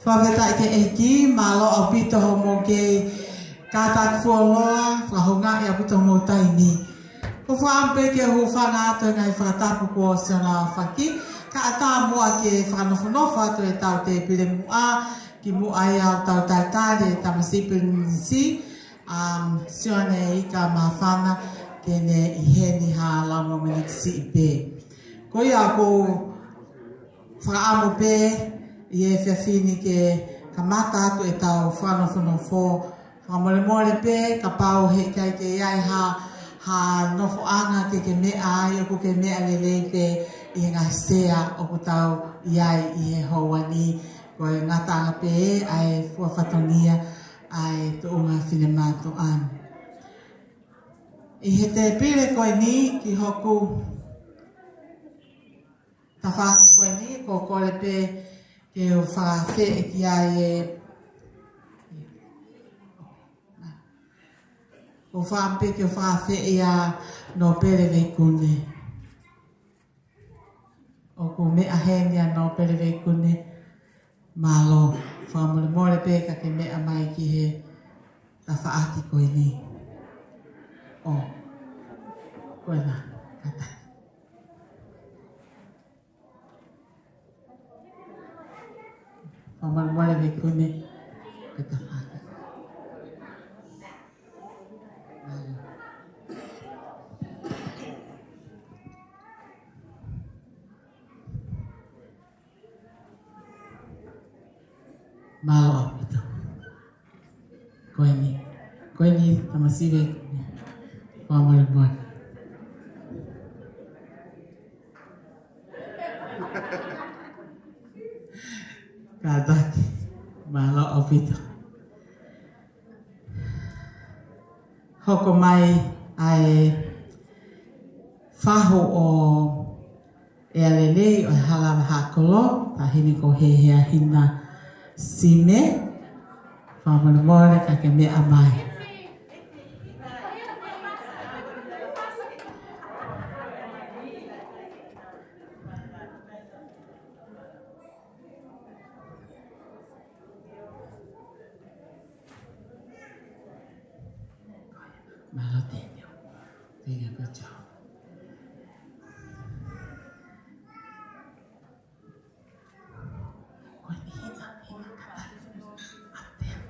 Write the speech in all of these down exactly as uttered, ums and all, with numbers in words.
Fakafetaʻi ki he ʻEiki, mālō ʻaupito hoʻomou kei kātaki fuoloa, fakahoungaʻi ʻaupito hoʻomou taimi. ʻOku ou fakaʻamu pē ke u hūfanga atu he ngaahi fakatapu kuo ʻosi hono aofaki, kae ʻatā muʻa ke fakanofonofo atu ʻetau tēpile muʻa, kimuʻa ai ʻetau talitali ʻa e tamasiʻi pilinisi, um, Sione Ika Mafana, ke ne ʻi heni ha lau mōmeniti siʻi pē. Ko ia ʻoku ou fakaʻamu pē ʻi he efiafi ni ke kamata atu ʻetau fakanofonofo. Fakamolemole pē, kapau heʻikai ke ʻi ai ha, ha nofoʻanga ke ke meʻa ai, ʻoku ke meʻa lelei pē ʻi he ngaahi sea ʻoku tau ʻi ai ʻi he houa ni, ko e ngataʻanga pē ʻa e fua fatongia ʻa e tuʻunga finemātuʻa ni. ʻI he tēpile ko eni ki hoku tafaʻaki ko eni, ʻoku ou kole pē ke u fakafeʻiloaki ai e, ʻoku ou fakaʻamu pē ke u fakafeʻiloaki ʻa Nōpele Veikune. ʻOku meʻa heni ʻa Nōpele Veikune, mālō, fakamolemole pē ka ke meʻa mai ki he tafaʻaki ko eni. ʻO, ko ena, kātaki. Fakamolemole Veikune, ke tafaʻaki. Mālō ʻaupito. Ko eni. Ko eni, tamasiʻi Veikune. Fakamolemole. Kātaki. Mālō ʻaupito. Hoko mai ʻa e fahu ʻo e ʻea lelei ʻo e Hala Vahakolo, taʻahine ko Heheahina Sime, fakamolemole ka ke meʻa mai. Mālō Daniel. Doing a good job. Ko eni hina, hina kātaki. Up there.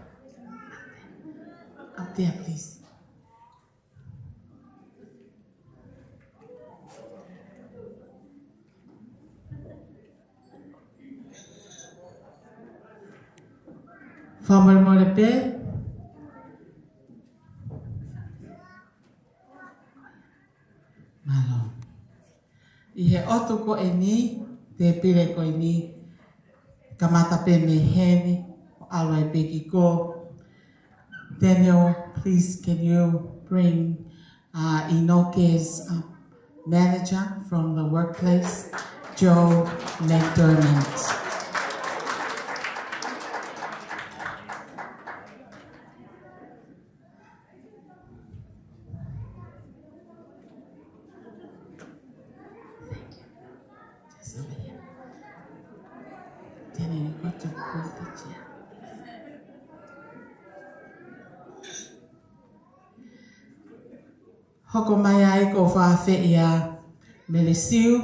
Up there. Up there, please. Fakamolemole pē. Mālō. ʻI he ʻotu ko eni, tēpile ko eni, kamata pē mei heni, ʻo ʻalu ai pē ki ko. Daniel, please, can you bring, uh, Inoke's, uh, manager from the workplace, Joe McDermott? Just over here. Daniel, you got to pull the chair. Hoko mai ai ʻoku ou fakafeʻiloaki ʻa Melesiu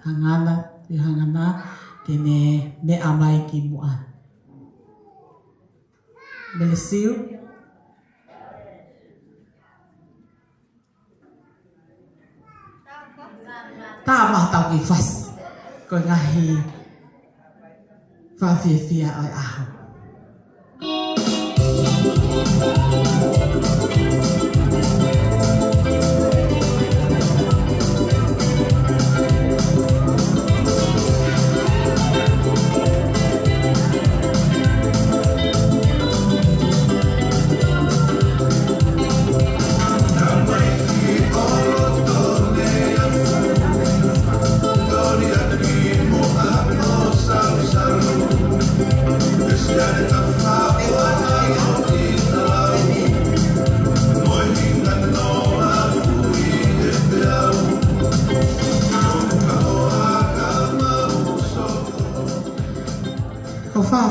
Hangana, ʻi Hangana, ke ne meʻa mai ki muʻa. Melesiu. Tā mautau kiʻi fasi. Ko e ngaahi fakafiefia ʻo e ʻaho.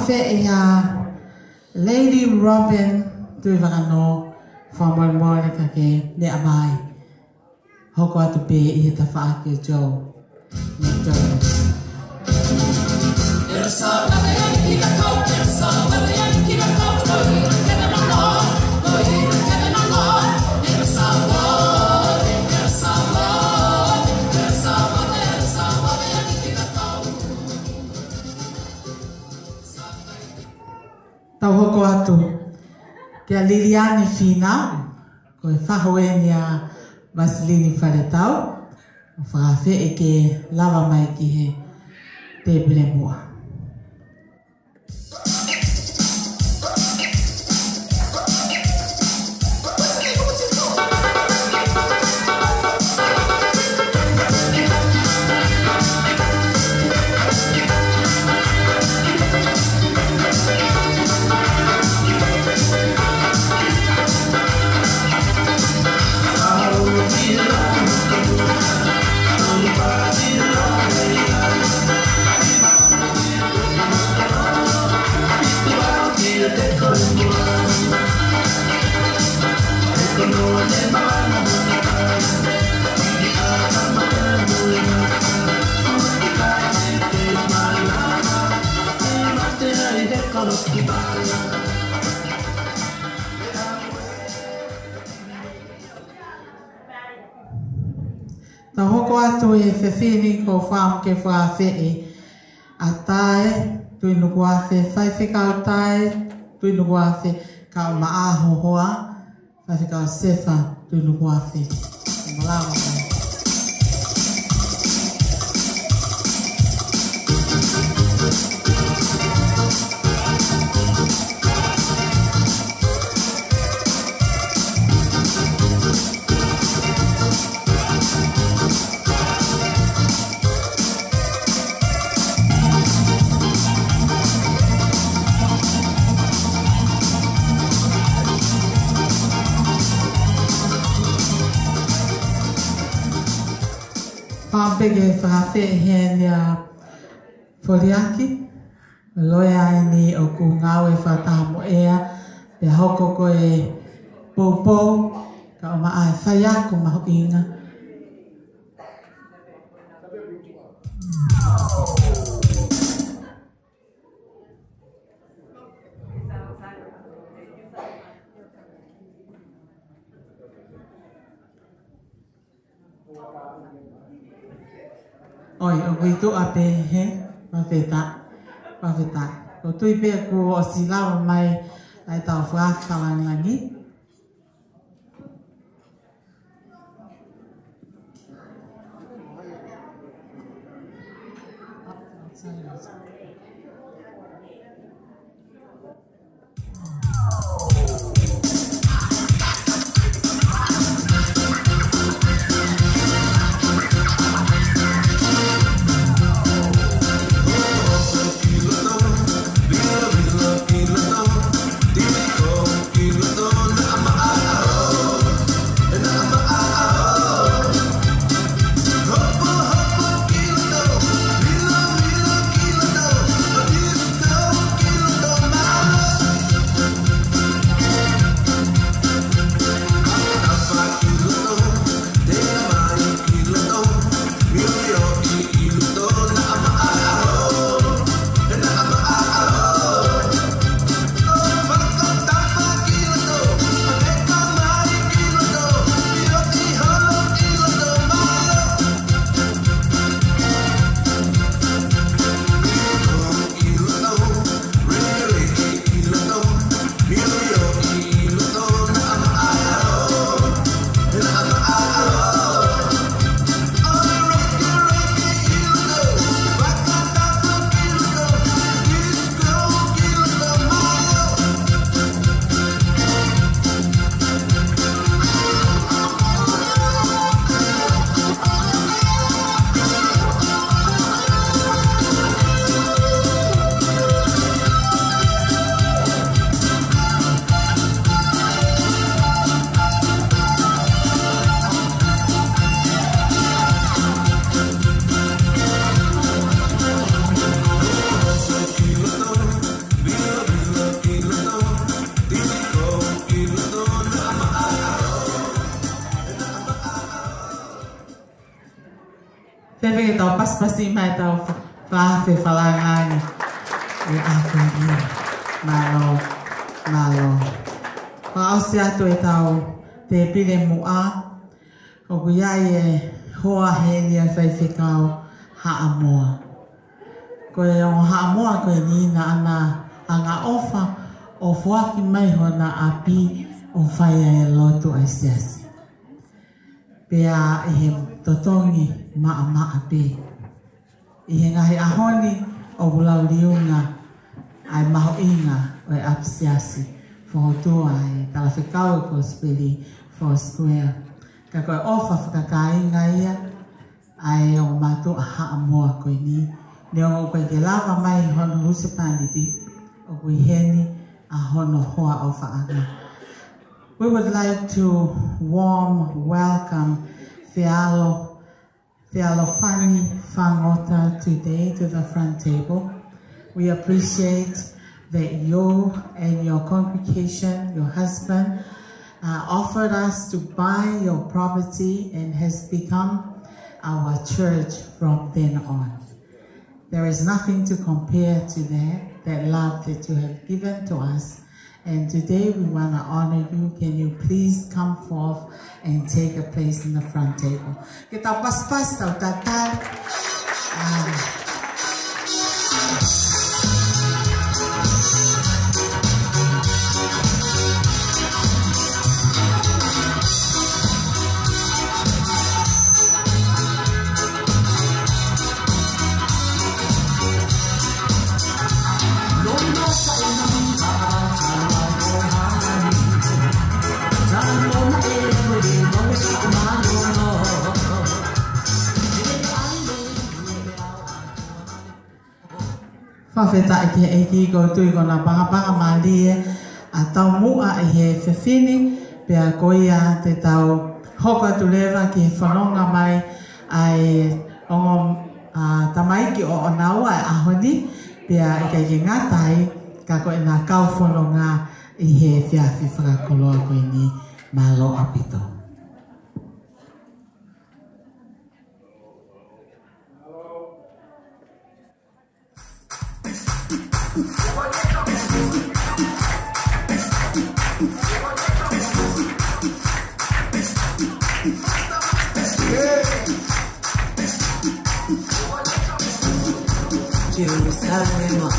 Pea ʻe ʻa Lady Robin Tuʻivakanō, fakamolemole ka ke meʻa mai. Hoko atu pē ʻi he tafaʻaki ʻo Joe. Mo Joe. Tau hoko atu kia Liliani Fīnau, ko e fahu eni ʻa Vasilini Faletau, ʻo fakaafeʻi ke lava mai ki he tēpile muʻa. Tau hoko atu e fefine ko Fam ke fakaafeʻi ʻa Tae Tuʻinukuafe, Faifekau Tae Tuʻinukuafe, kae ʻumaʻā ho hoa, Faifekau Sefa Tuʻinukuafe. Malava mai. Pea pē ke fakaafeʻi heni ʻa Foliaki, loea eni ʻoku ngāue fakataha mo ʻEa, pea hoko ko e poupou, kae ʻumaʻā e faiako mahuʻinga. ʻOi, ʻoku ʻi tuʻa pē he, fakafetaʻi, fakafetaʻi. ʻOku ou tui pē kuo ʻosi lava mai ʻa e tau fakaafe fakalāngilangi. Tau pasipasi mai tau fa-, fa-, fefalanga ange. ʻE ako ia. Mālō, mālō. Fakaʻosi atu ʻetau tēpile muʻa. ʻOku ʻi ai e hoa heni ʻa e faifekau Haʻamoa. Ko e ongo Haʻamoa ko eni naʻa na angaʻofa ʻo foaki mai hona ʻapi ʻo fai ai e lotu ʻa e siasi. Pea ʻi he totongi maʻamaʻa pē. ʻI he ngaahi ʻaho ni ʻoku lau liunga ʻa e mahuʻinga ʻo e ʻapi siasi. Fokotuʻu ʻa e talafekau ʻo e Kosipeli Foursquare. Ka ko e ʻofa fakakāinga ia ʻa e ongo mātuʻa Haʻamoa ko eni. Neongo ʻoku ʻikai ke lava mai hono husepāniti, ʻoku ʻi heni ʻa hono hoa ʻofaʻanga. We would like to warm welcome Fealo, Fealofani Fangota today to the front table. We appreciate that you and your congregation, your husband, uh, offered us to buy your property and has become our church from then on. There is nothing to compare to that, that love that you have given to us. And today we wanna honor you. Can you please come forth and take a place in the front table? Ke tau pasipasi, tau tatali. Ah. Fakafetaʻi ki he ʻEiki. ʻOku ou tui ko hono pangapanga mālie ʻa e taumuʻa ʻi he efiafi ni, pea ko ia te tau hoko atu leva ki he fononga mai ʻa e ongo, ʻa, tamaiki ʻo ʻOnaua ʻi he ʻaho ni, pea ʻikai ke ngata ai, ka ko ʻena kau fononga ʻi he efiafi fakakoloa ko eni. Mālō ʻaupito. Jerusalema,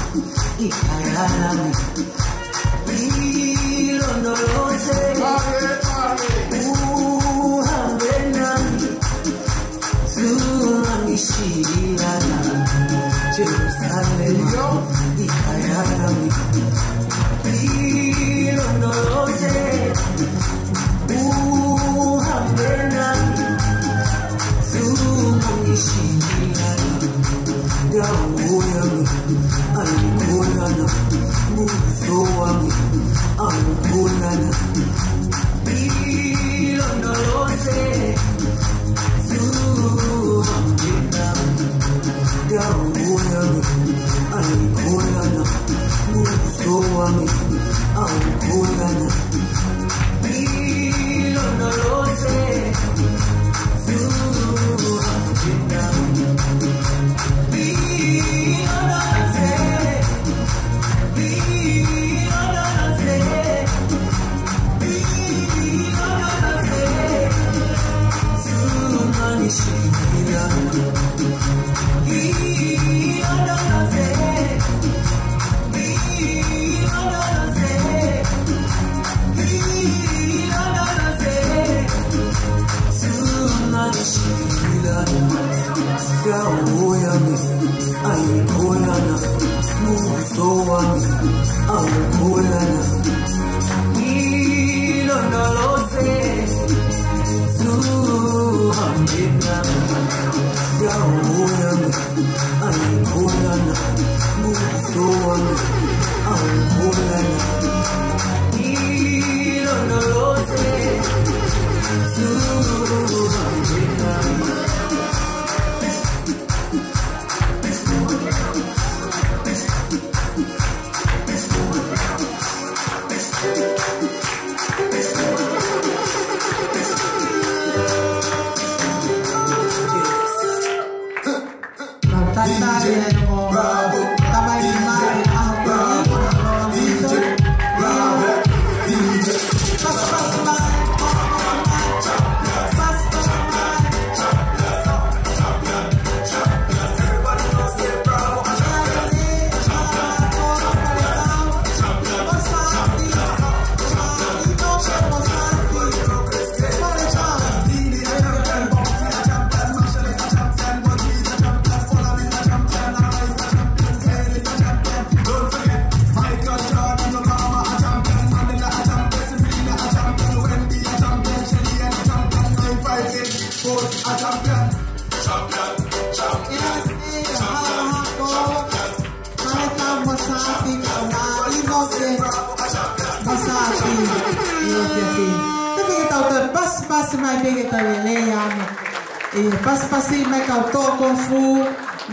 ʻi Kaialani, ʻi Londolote, ʻuha mena ni, Sumani Shilana, Jerusalema, ʻi Kaialani, ʻi Londolote, ʻuha mena ni, Sumani Shilana, Gauoyana, Alikolana, Musoami, Alikolana, ʻi Londolote, Gauoyana, Alikolana, Musoami, Alikolana, ʻi Londolote, Suhamena, Gauoyana, Alikolana, Musoami, Alikolana, ʻi Londolote, Suhamena. Pea ke tau toe pasipasi mai pē ke tau lelei ange. ʻE pasipasi mai kau toʻo kofu,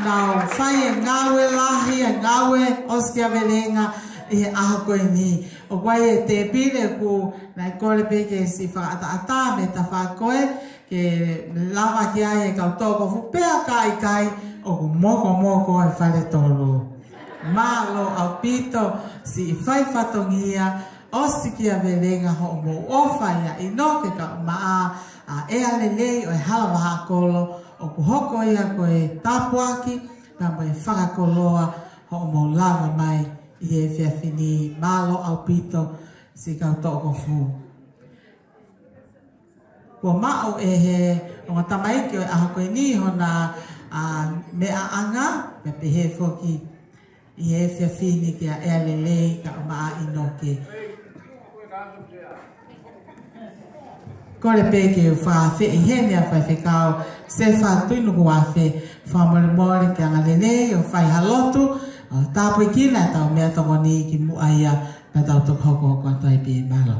nau fai e ngāue lahi, e ngāue ʻosikiavelenga ʻi he ʻaho ko eni. ʻOku ʻi ai e tēpile ʻoku nau kole pē ke siʻi fakaʻataʻatā mei tafaʻaki ko ē, ke lava ki ai e kau toʻo kofu pea ka ʻikai ʻoku mokomoko e fale tolu. Mālō ʻaupito siʻi fai fatongia ʻosikiavelenga hoʻomou ʻofa ʻia ʻInoke kae ʻumaʻā ʻa ʻEa Lelei ʻo e Hala Vahaʻakolo ʻoku hoko ia ko e tāpuaki pea mo e fakakoloa hoʻomou lava mai ʻi he efiafi ni. Mālō ʻaupito siʻi kau toʻo kofu. Kuo maʻu ʻe he ongo tamaiki ʻo e ʻaho ko eni hona, ʻa, meʻaʻanga, pea pehē foki ʻi he efiafi ni kia ʻEa Lelei kae ʻumaʻā ʻInoke. Kole pē ke u fakafeʻi heni ʻa Faifekau Sefa Tuʻinukuafe, fakamolemole ke angalelei ʻo fai ha lotu ʻo tāpuekina ʻetau meʻatokoni kimuʻa ia pea tau toki hokohoko atu ai pē. Mālō.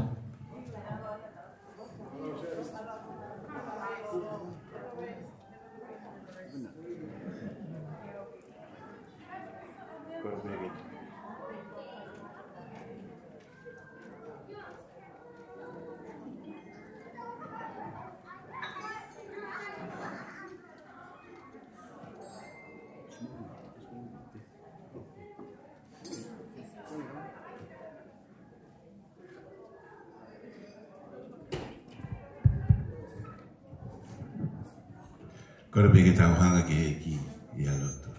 Kole pē ke tau hanga ki he ʻEiki ʻi ha lotu.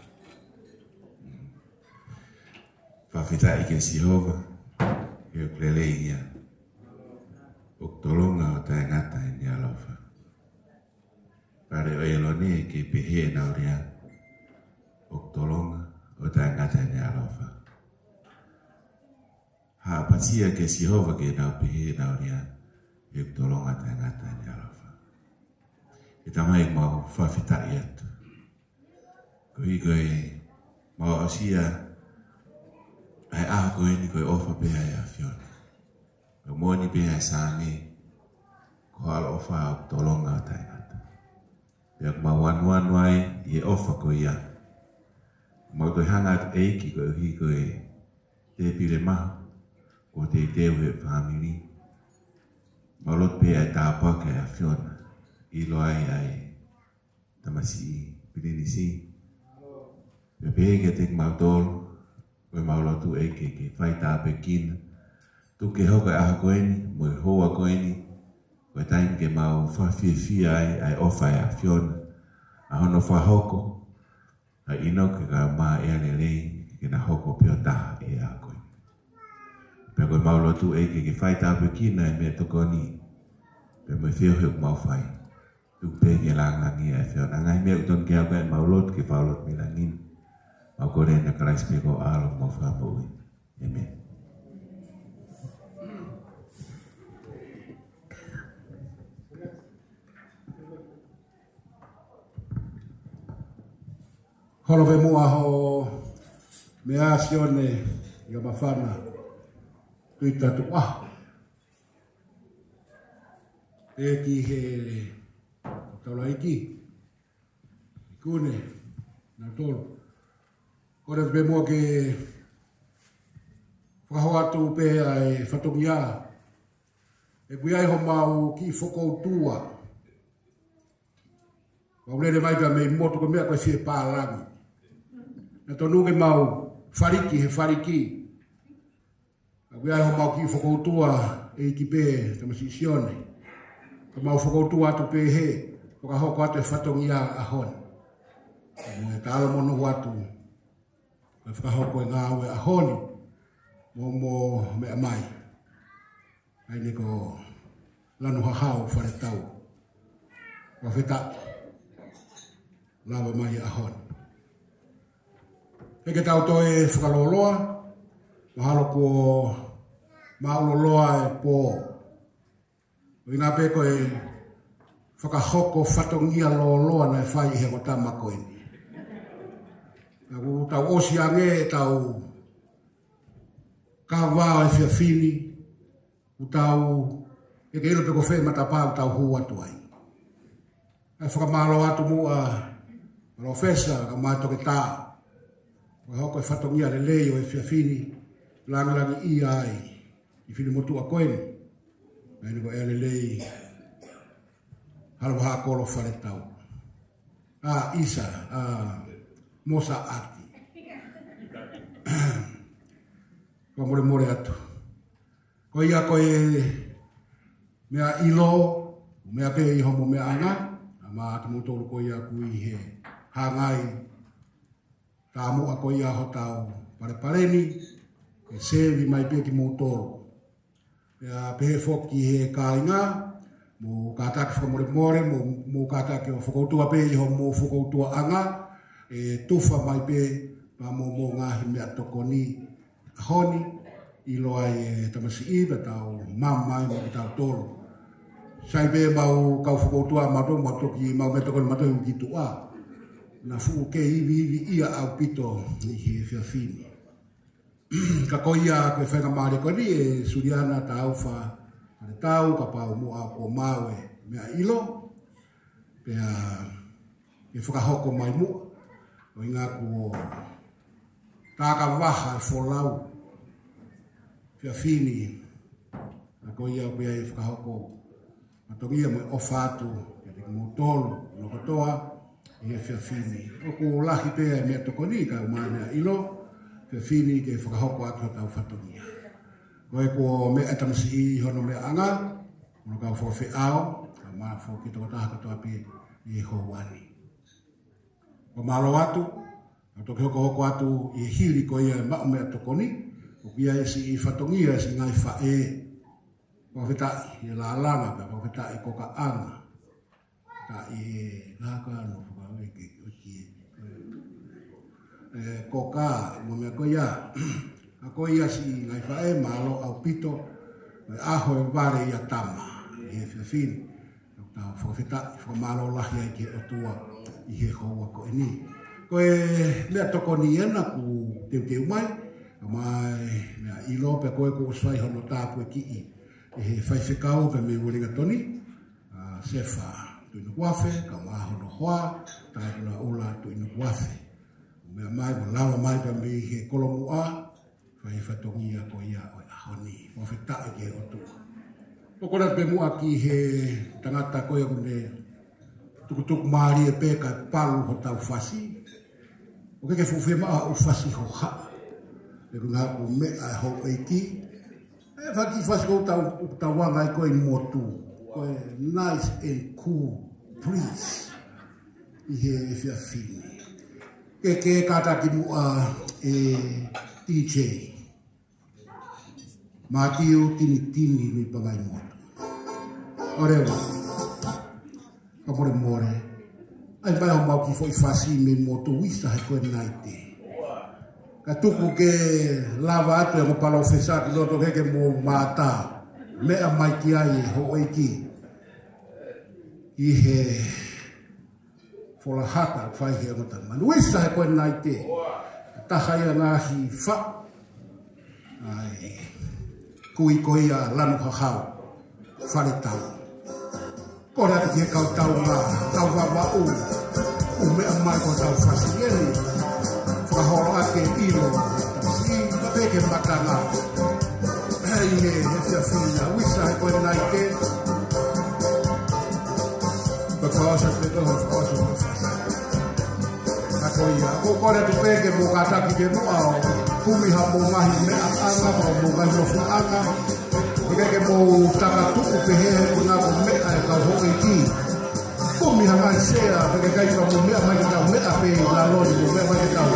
Fakafetaʻi kia Sihova, he ʻoku lelei ia. ʻOku tolonga ʻo taʻengata ʻene ʻaloʻofa. Pale ʻo ʻĒlone ke pehē ʻenau lea, ʻoku tolonga ʻo taʻengata ʻene ʻaloʻofa. Haʻapasia kia Sihova ke nau pehē ʻenau lea, he ʻoku tolonga ʻo taʻengata ʻene ʻaloʻofa. ʻE Tamai, mau fakafetaʻi atu koeʻuhi ko e mau aʻusia ʻa e ʻaho ko eni ko e ʻofa pē ʻa e ʻAfiona. Ko e moʻoni pē ʻa e Saame, ko ho ʻaloʻofa ʻoku tolonga ʻo taʻengata. Pea ʻoku mau anuanu ai ʻi he ʻofa ko ia. Mau toe hanga atu ʻEiki koeʻuhi ko e tēpile mahu kuo teuteu ʻe he fāmili. Mau lotu pē ʻa e tāpuaki ʻa e ʻAfiona, ʻilo ai ʻa e tamasiʻi pilinisi. Pea pehē kiate kimautolu, ko e mau lotu ʻEiki ke fai tāpuekina. Tuku ke hoko e ʻaho ko eni, mo e houa ko eni, ko e taimi ke mau fakafiefia ai ʻa e ʻofa ʻa e ʻAfiona. ʻA hono fakahoko ʻa ʻInoke kae ʻumaʻā ʻEa Lelei ke na hoko pē ʻo taha ʻi he ʻaho ko eni. Pea ko e mau lotu ʻEiki ke fai tāpuekina e meʻatokoni pea mo e feohi ʻoku mau fai. Tuku pē ke lāngilangiʻia ʻa e ʻAfiona. Ngaahi meʻa ʻoku tonu ke aʻu ki ai ʻemau lotu ke fai lotu mei langi ni. Mau kole ʻia Kalaisi pē ko ho ʻAlo mo e Fakamoʻui. ʻĒmeni. Holo pē muʻa ho meʻa Sione ʻi ho māfana. Tui tatu ʻaho. Pea ki he taulaʻeiki, ʻIkune, nautolu. Kole pē muʻa ke fakahoko atu pē ʻa e fatongia. ʻOku ʻi ai homau kiʻi fokoutua. Mau lele mai pē mei motu ko e meʻa ko e fie pālangi. Naʻe tonu ke mau faliki he faliki. ʻOku ʻi ai homau kiʻi fokoutua ʻEiki pē tamasiʻi Sione. Ka mau fokoutua atu pē he fakahoko atu e fatongia ʻaho ni. Mo e talo monū atu. Ko e fakahoko e ngāue ʻaho ni. Mo mo meʻa mai. ʻAi ni ko Lanu Hahau Faletau. Fakafetaʻi. Lava mai ʻaho ni. Pea ke tau toe fakalōloa. Mahalo kuo māʻuloloa e pō. ʻUhinga pē ko e fakahoko fatongia lōloa naʻe fai ʻe he ongo tama ko eni. Naʻa kuo tau ʻosi ange ʻetau kava ʻo e efiafi ni, kuo tau Ke ke ʻilo pē ko fē matapā ʻoku tau hū atu ai. ʻE fakamālō atu muʻa, Palōfesa, kae ʻumaʻā Toketā. Ko e hoko e fatongia lelei ʻo e efiafi ni, langilangiʻia ai ʻi he fili motuʻa ko eni. Meʻa ni ko e lelei, Hala Vahaʻa Kolo Faletau. ʻA, ʻisa, ʻa, Mosaʻati. Fakamolemole atu. Ko ia ko e meʻa ʻilo, meʻa pē ʻi hoʻomo meʻaʻanga, ʻa, maʻa kimoutolu ko ia ʻoku ʻi he hangai tamuʻa ko ia hotau palepale ni, ke sevi mai pē kimoutolu. Pea pehē foki he kāinga, mou kātaki fakamolemole, mou, mou kātaki ʻo fokoutua pē ʻi hoʻomou fokoutuaʻanga, ʻe tufa mai pē, pea mo hoʻomou ngaahi meʻatokoni, ʻaho ni, ʻilo ai e tamasiʻi, pea tau mamahi mo kitautolu. Sai pē ʻemau kau fokoutua mautolu, mau toki, ʻemau meʻatokoni mautolu ki tuʻa. Naʻa fuʻu kei iviivi ia ʻaupito ʻi he efiafi ni. Ka ko ia ko e faingamālie ko eni ʻe Suliana Taufa Faletau, kapau muʻa kuo maʻu e meʻa ʻilo. Pea ke fakahoko mai muʻa, ʻuhinga kuo tākavaha e folau efiafi ni, ʻa ko ia ʻoku ʻi ai e fakahoko fatongia mo e ʻofa atu kiate kimoutolu hono kotoa ʻi he efiafi ni. ʻOku lahi pē e meʻatokoni kae ʻumaʻā e meʻa ʻilo, efiafi ni ke fakahoko atu hotau fatongia. Ko e kuo meʻa e tamasiʻi ʻi hono meʻaʻanga, mo hono kau fakafeʻao, kae ʻumaʻā foki e tokotaha kotoa pē ʻi he houa ni. Fakamālō atu, ʻa, toki hokohoko atu ʻi he hili ko ia e maʻu meʻatokoni, ʻoku ʻi ai e siʻi fatongia e siʻi ngaahi faʻē. Fakafetaʻi e lālanga, pea fakafetaʻi e kokaʻanga. Ka ʻi he ngaahi kano fakaveke, ʻoku ʻi ai e koka, mo e meʻa ko ia. ʻA ko ia siʻi ngaahi faʻē, mālō ʻaupito, ʻi he ʻaho e vale ia tama, ʻi he efiafi ni. Tau fakafetaʻi, fakamālō lahi ai ki he ʻOtua ʻi he houa ko eni. Ko e meʻatokoni ena kuo teuteu mai, kae ʻumaʻā e meʻa ʻilo pea ko e kuo ʻosi fai hono tāpuakiʻi ʻe he faifekau pea mei Uelingatoni, ʻa, Sefa Tuʻinukuafe, kae ʻumaʻā hono hoa, Taepunaʻula Tuʻinukuafe. Meʻa mai, mo lava mai pea mei he kolomuʻa, fai fatongia ko ia ʻo e ʻaho ni. Fakafetaʻi ki he ʻOtua. ʻOku ou kole pē muʻa ki he tangata ko ia ʻoku ne tukutuku mālie pē kae palu hotau fasi. ʻOku ʻikai ke fuʻu fiemaʻu haʻo fasi hohaʻa. He ʻoku na ʻoku meʻa e houʻeiki. ʻE faki fasi ko tau, tau anga ai ko e motu. Ko e nice and cool breeze ʻi he efiafi ni. Ke, ke kātaki muʻa e D J. Mātiu Tinitini mei Pangaimotu. ʻOleva. Fakamolemole. ʻAi mai homau kiʻi foʻi fasi mei motu, ʻuisa he ko e naite. Ka tuku ke lava atu e ongo palōfesa ki loto ke ke mo mata. Meʻa mai ki ai e houʻeiki. ʻI he folahata fai he ongo tama. ʻUisa he ko e naite. Taha ia ngaahi faʻu. ʻAi. Kui ko ia Lanu Hahau. Faletau. Kole atu ki he kau taunga, kau Vavaʻu. ʻOku meʻa mai ko hotau fasi eni. Fakaholo ake ʻilo. Siʻi, ka pē ke matanga. ʻAi he, he efiafi ni. ʻUisa he ko e naite. Ko e fakaʻosi pē ko e fakaʻosi. ʻA ko ia, ʻoku ou kole atu pē ke mou kātaki ke mou ʻai, kumi haʻamou ngaahi meʻaʻanga, mo hoʻomou ngaahi nofoʻanga. ʻIkai ke mou takatuʻu pehē he ʻoku na ko e meʻa e kau houʻeiki. Kumi ha ngaahi sea, pea ʻikai ke mou meʻa mai ke tau meʻa pē ʻi lalo ni, mou meʻa mai ke tau.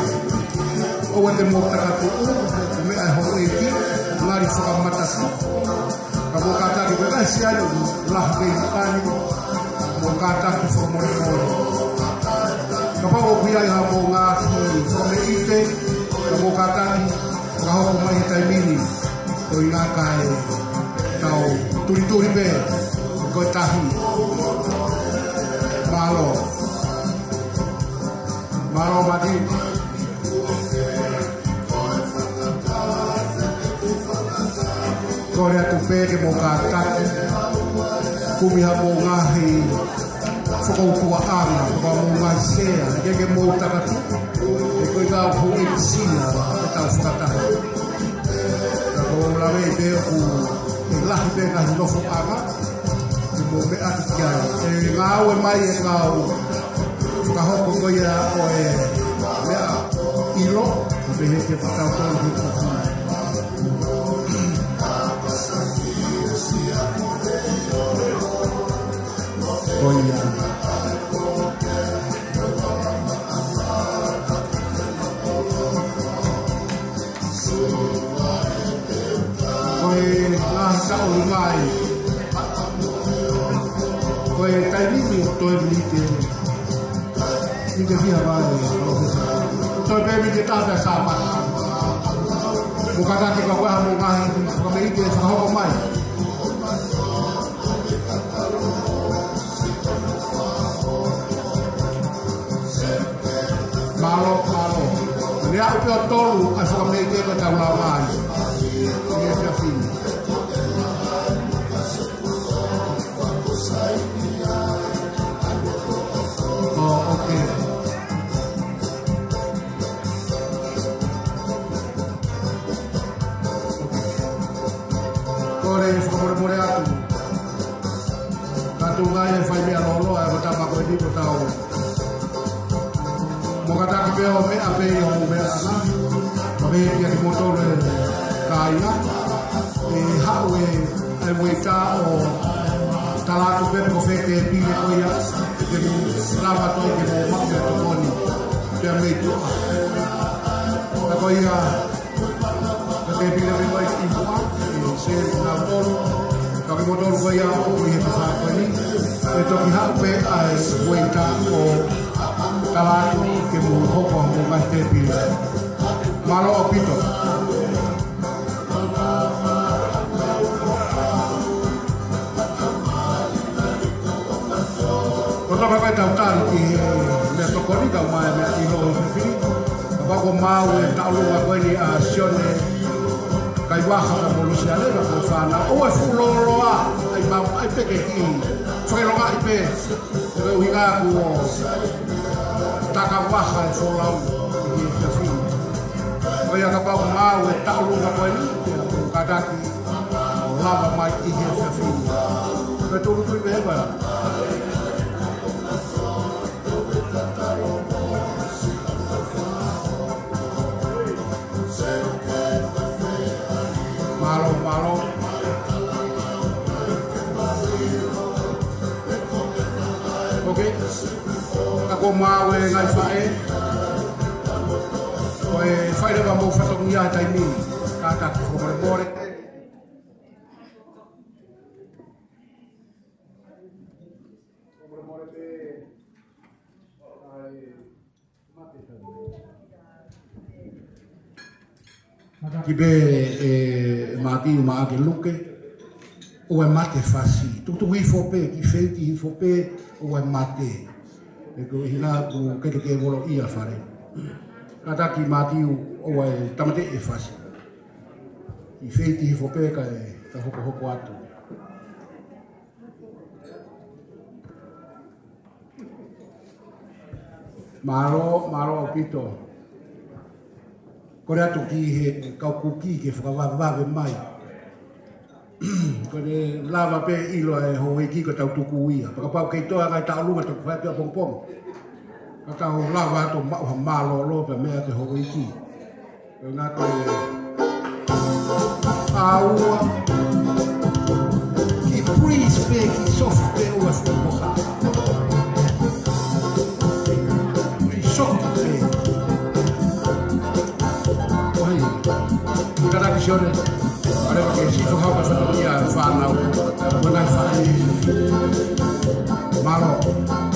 ʻOua te mou takatuʻu, meʻa e houʻeiki, ngali fakamatatuʻu. Ka mou kātaki pē ngaahi sea ni, lahi pē ʻi pani, mou kātaki fakamolemole. Kapau ʻoku ʻi ai haʻamou ngaahi fakameʻite, ka mou kātaki fakahoko mai he taimi ni, ʻuhinga kae tau tulituli pē, ko e tahi. Mālō. Mālō Mātiu. Kole atu pē ke mou kātaki, kumi haʻamou ngaahi fakautuʻanga, fakautuʻanga sea, ke ke mou takatu. He ko e kau houʻeiki sia, ʻetau fakataha. Ka ko e lave pē ʻoku ʻi ai e lahi pē ngaahi nofoʻanga, ke mou meʻa atu ki ai. ʻE ngāue mai e kau fakahoko ko ia ʻo e meʻa ʻilo, ʻo pehē ke fakatau tonu ki he kupu. Ko ia. Ko e ngaahi taʻu ʻe nima. Ko e taimi ni ʻoku toe miniti, miniti fiha valu. Toe pē miniti taha pē Sāpate. Mou kātaki ka ko e hā haʻamou ngaahi fakameʻite fakahoko mai. Mālō, mālō. Lea ʻo pē ʻo tolu ʻa e fakameʻite ko ʻetau lava ai. Ia, ia, fini. Oh, okay. Kole fakamolemole atu. Ka tuʻu mai e fai meʻa lōloa, ʻa e ko e tama ko eni ko tau. Mou kātaki pē ʻo meʻa pē ʻi hoʻomou meʻaʻanga. Ka pehē kiate kimoutolu e kāinga, ʻe haʻu e, e ueita ʻo tala atu pē ko fē tēpile ko ia, ke mou lava atu ke mou maʻu e tokoni. Pea mei tuʻa. Ka ko ia, ka tēpile mei mai ki muʻa, ʻe sē nautolu. Ka kimoutolu ko ia ʻoku ʻi he tafaʻaki ko eni, ʻe toki haʻu pē ʻa e ueita ʻo tala atu ke mou hoko hoʻomou ngaahi tēpile. Mālō ʻaupito. Ko e toki pē ʻetau tali ki he meʻatokoni, kau mai e meʻa ʻilo ʻi he fili. Kapau ʻoku maʻu e taʻu ʻe nima ko eni ʻa Sione Kaivaha mo Lusia Leva ko e fānau. ʻOua ʻe fuʻu lōloa, ʻai ma-, ʻai pē ke kiʻi fakaʻilongaʻi pē. Ko e ʻuhinga kuo takavaha e folau ʻi he efiafi ni. Ko ia kapau ʻoku maʻu e taʻu ʻe nima ko eni, pea mou kātaki ʻo lava mai ʻi he efiafi ni. Ko e tūʻulutui pē ʻe vā. Mālō, mālō. Okay. Ka kuo maʻu e ngaahi faʻē. Ko e fai leva hoʻomou fatongia he taimi ni. Kātaki fakamolemole. Kātaki pē ʻe Mātiu, Maʻake, Luke, ʻoua ʻe mate fasi. Tukutuku hifo pē, kiʻi feiti hifo pē, ʻoua ʻe mate. He ko e ʻuhinga ʻoku ʻikai ke ke volo ia fale. Kātaki Mātiu, ʻoua ʻe tāmateʻi e fasi. Kiʻi feiti hifo pē kae, kae hokohoko atu. Mālō, mālō ʻaupito. Kole atu ki he kau kuki ke fakavavevave mai. Ko ʻene lava pē ʻilo e houʻeiki ko ʻetau tuku ia. Pea kapau kei toe ʻa e ngaahi taʻu ʻe nima toki fai pē ʻapongipongi. Ka tau lava atu ʻo maʻu ha mālōlō pē meʻa ki he houʻeiki. Ko e ngata e ʻaua. Kiʻi breeze pē, kiʻi soft pē, ʻoua ʻe fuʻu poka. Kiʻi soft pē. ʻOi. Kātaki Sione. ʻAleva ke siʻi fakahoko e fatongia e fānau. Ko e ngaahi faʻē. Mālō.